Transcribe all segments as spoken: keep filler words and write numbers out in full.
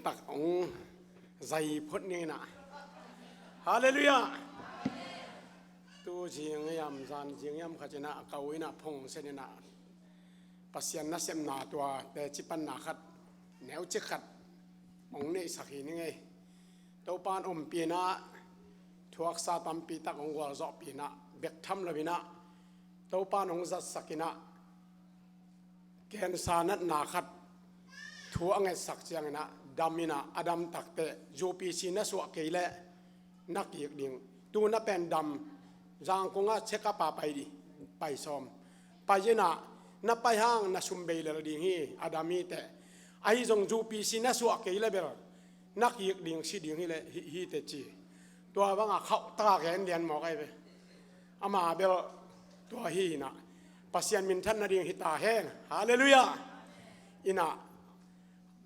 tak hong zai phot ning inah. Halleluiah. Tu zing hiam, zan zing hiam khat inah ka u inah phongsen inah Pasian nasepna tua teci panna khat, neucik khat hong neihsak hi ning ei. Topan ompih inah thuaksa tampi tak hong gualzawhpih inah bek tham lo inah Topan hong zatsak inah, cancer natna khat thu a ngetsak ciang inah dam inah, a dam takteh U P C na suah kei leh na kik ding. Tu na pen dam, Zangkong ah check up a pai ding, pai sawm. Pai inah na pai hang na sum bei lel ding hi, a dam hi teh. Ahi zong U P C na suah kei leh bel na kik ding, si ding hi leh hi, hi teh ci. Tua bangah khauh taka gen lian mawk ahi ve. Ama bel tua hi inah Pasian minthan nading hi ta hen. Halleluiah. Inah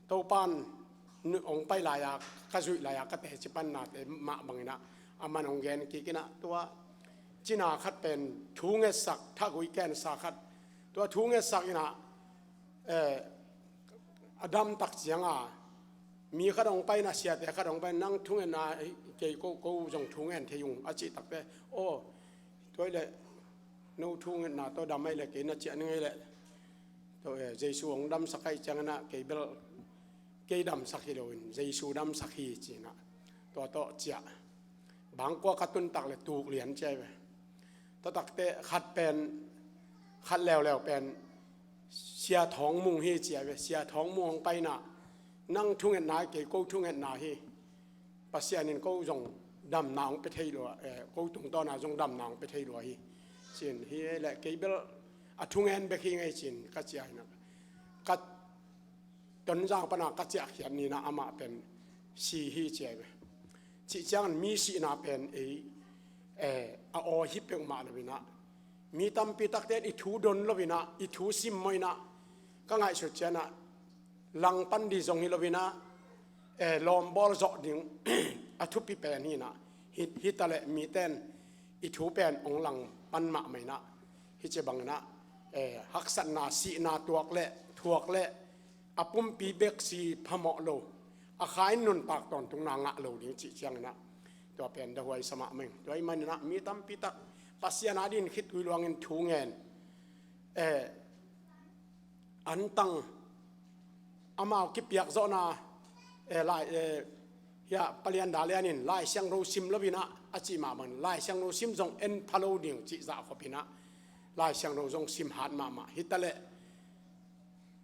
Topan hong pai lai-a, ka zuih lai-a ka teci pannate mah bang inah aman hong gen kik inah tua cina khat pen thu ngetsak, thagui cancer khat. Tua thu ngetsak inah, eh, a dam tak cianga mi khat hong pai inah, siate khat hong pai inah, nang thungetna kei ko, ko zong thungen thei ung a cih takteh, aw, tua hi leh no thungetna tawh dam ahih leh kei na ciah ning ei leh. Tua, eh, Jesu hong damsak ahih ciang inah kei bel kei damsak hi loin Jesu damsak hi ci inah tua tawh ciah. Bangkua ka tun tak leh tuk lian ci ahi ve. Tua takteh khat pen, khat leuleu pen Sia Thawng Mung hi ci ahi ve. Sia Thawng Mung hong pai inah, nang thungetna hi kei ko thungetna hi. Pasian in ko zong damna hong pia thei lua, eh, ko tungtawna zong damna hong pia thei lua hi. Ci-in hi leh kei bel a thungen bek hi ing ei ci-in ka ciah inah ka Tonzang pana ka ciahkhiat ni inah amah pen si hi ci ahi ve. Cih ciangin mi sihna pen ei, eh, a aw hi peuhmah lo inah, mi tampi takte in i thu don lo inah, i thu simmawh inah, ka ngaihsut ciang inah langpan ding zong hi lo inah, eh, lawmbawl zawh ding a thupi pen hi inah, hi, hi ta leh mite in i thu pen hong langpan mahmah inah, hi ci bang inah, eh, haksatna, sihna tuak leh thuak leh a pumpi bek si phamawh lo, a kha in nuntak tawntungna ngah lo ding cih ciang inah tua pen dahuai sa mahmah ing. Tua ahih man inah mi tampi tak Pasian a dingin khitui luangin thu ngen, eh, antang amau kipiak zawhna, eh, lai, eh, hiah palian dalian in Lai Siangtho sim lo inah a cih mah bangin Lai Siangtho sim zong en pha lo ding cih zah khop inah Lai Siangtho zong sim hat mahmah. Hi ta leh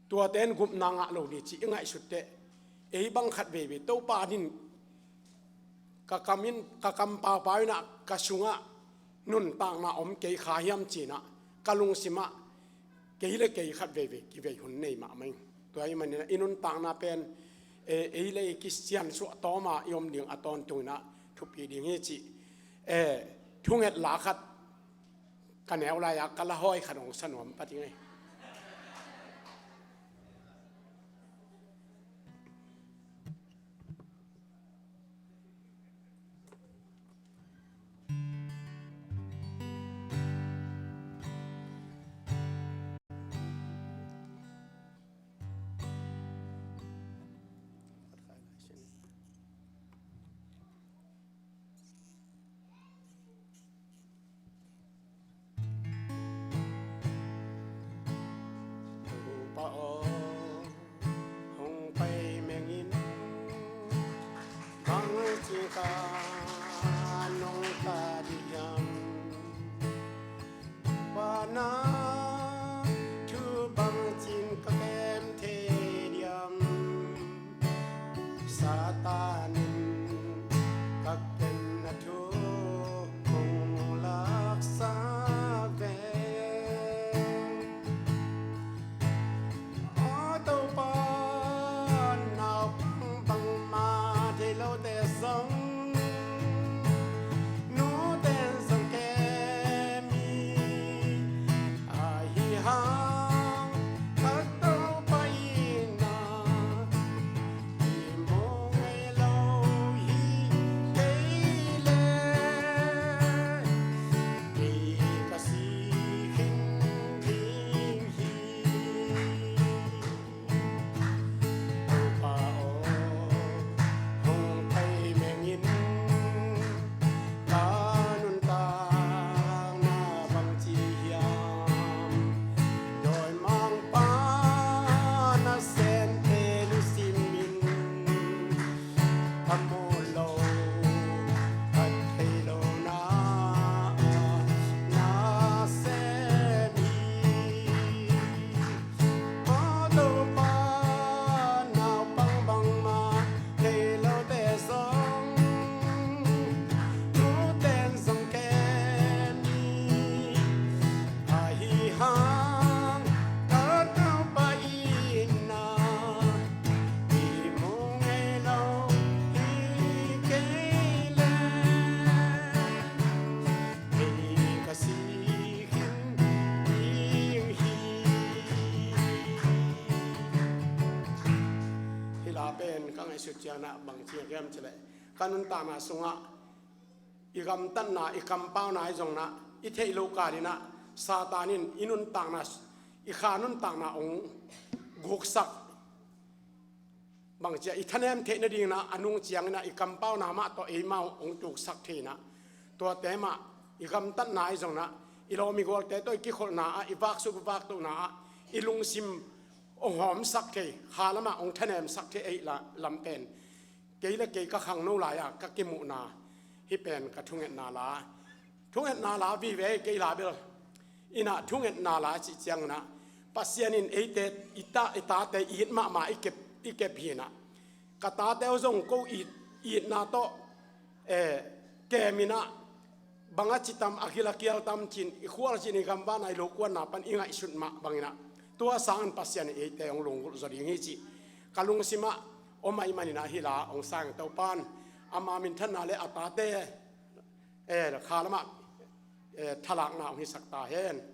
tuate in gupna ngah lo ding cih i ngaihsut teh, ei bang khat veivei Topa in ka kam in, ka kam paupau inah ka sungah nuntakna om kei kha hiam ci inah ka lungsimah kei le kei khat veivei kivei hun nei mahmah ing. Tua ahih man inah i nuntakna pen, eh, ei le ei kisiansuah tawma i om ding a tawntung inah thupi ding hi cih, eh, thunget la khat ka neu lai-a ka la hawi khat hong sa nuam pah ing ei. Topa aw, hong pai mengin, bangci ka nong ta dih hiam? Pana thu bangcin ka kem thei diam? Satan in ka kem na thu hong laksak ve. Aw Topa, naupang bangmah thei lote zong, nute in zong kem hi. Ahi hang ka Topa in na i mawng ei Jesuh ciangin ah bang ci hiam cih leh, ka nuntakna sungah i gamtatna, i kampauna i zongin ah, i theih loh kalin ah Satan in i nuntakna, i kha nuntakna hong guksak. Bang ci a, i thanem theih nadingin ah a nung ciangin ah i kampauna mah tawh eimau hong tuksak thei in ah, tuate mah i gamtatna i zongin ah, i lawm i gualte tawh i kikholhna ah, i vaksuk i vaktohna ah i lungsim hong hawmsak thei, kha lamah hong thanemsak thei ahih lam pen kei le kei ka khangno lai-a ka kimuhna, hih pen ka thungetna la, thungetna la vive kei la bel. In ah thungetna la cih ciangin ah, Pasian in eite, i ta, i tate i it mahmah i kep, i kep hi in ah, ka tate uh zong ko it, itna tawh, eh, kem in ah, bang a ci tam, a gil a kial tam ci-in i khualzin, i gamvana, i lokuanna pan i ngaihsut mah bangin ah, tua sangin Pasian in eite hong lunggulh zaw ding hi cih ka lungsim ah om ahih manin ah hih la hong sang Topa'n ama minthanna le a tate, eh, kha lamah, eh, thalakna hong hisak ta hen.